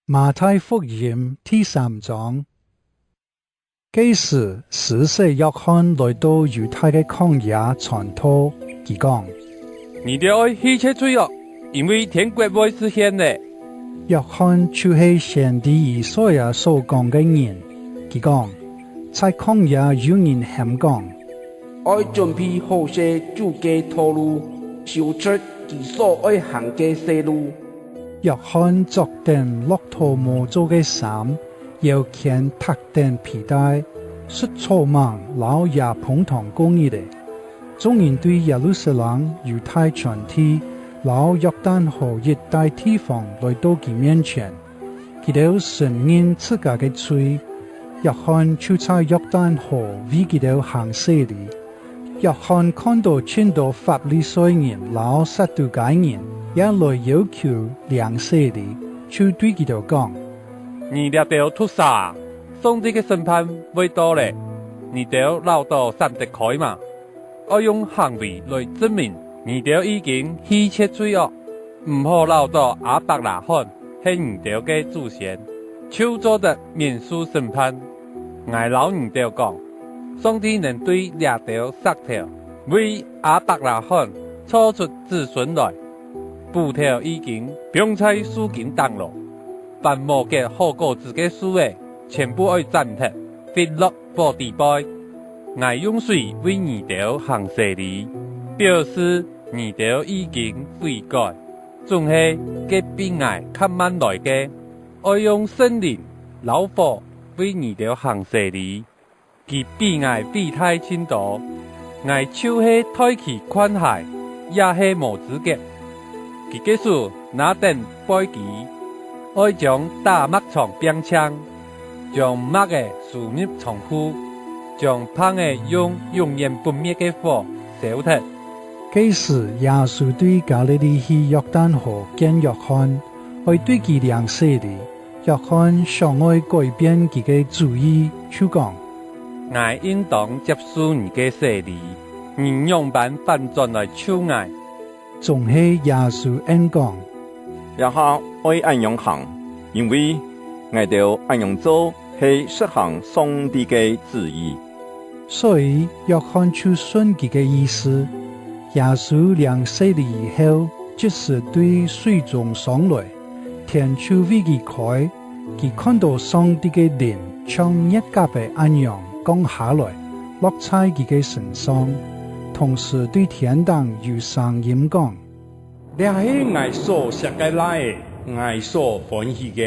馬太福音第三章。彼時，施洗約翰來到猶太的曠野傳道，佢講：你著愛棄絕罪惡，因為天國欲實現咧。約翰就是先知以賽亞所講的人，佢講：在曠野有人喊講：愛準備好勢主的道路，修直佢所愛行的小路。約翰著頂駱駝毛做的衫，腰間束頂皮帶，食草蜢摎野蜂糖過日的。眾人對耶路撒冷、猶太全地、摎約旦河一帶地方來到佢面前，佢兜承認自家的罪。約翰就在約旦河為佢兜行洗禮。約翰看到真多法利賽人摎撒都該人也來要求領洗禮，就對佢兜講：你掠兜毒蛇，上帝的審判欲到咧，你兜老到閃得開嗎？愛用行為來證明你兜已經棄絕罪惡，毋好老當亞伯拉罕係你兜的祖先，就做得免受審判。𠊎摎你兜講，上帝能對掠兜石頭為亞伯拉罕造出子孫來。斧頭已經放在樹根頂囉，凡無結好果子的樹的，全部愛斬脫，丟落火裡背。𠊎用水為你兜行洗禮，表示你兜已經悔改。總係彼比𠊎較慢來的，愛用聖靈摎火為你兜行洗禮。佢比𠊎偉大真多，𠊎就是代佢盥鞋，也係無資格。佢个手拿頂簸箕，愛將打麥場變青，將麥的收入倉庫，將棒的用永遠不滅的火燒脫。彼時耶穌對加利利去約旦河見約翰，愛對佢領洗禮。約翰想愛改變佢个主意，就講：𠊎應當接受你个洗禮，你樣般反轉來受𠊎？總係耶穌應講：這下愛按樣行，因為𠊎兜按樣做係實行上帝个旨意。所以約翰就順佢个意思。耶穌領洗禮以後，即時對水中上來，天就為佢開，佢看到上帝个靈像熱鴿的按樣降下來，落在佢个身上。同時對天頂有聲音講：這係𠊎所錫个囝，𠊎所歡喜个。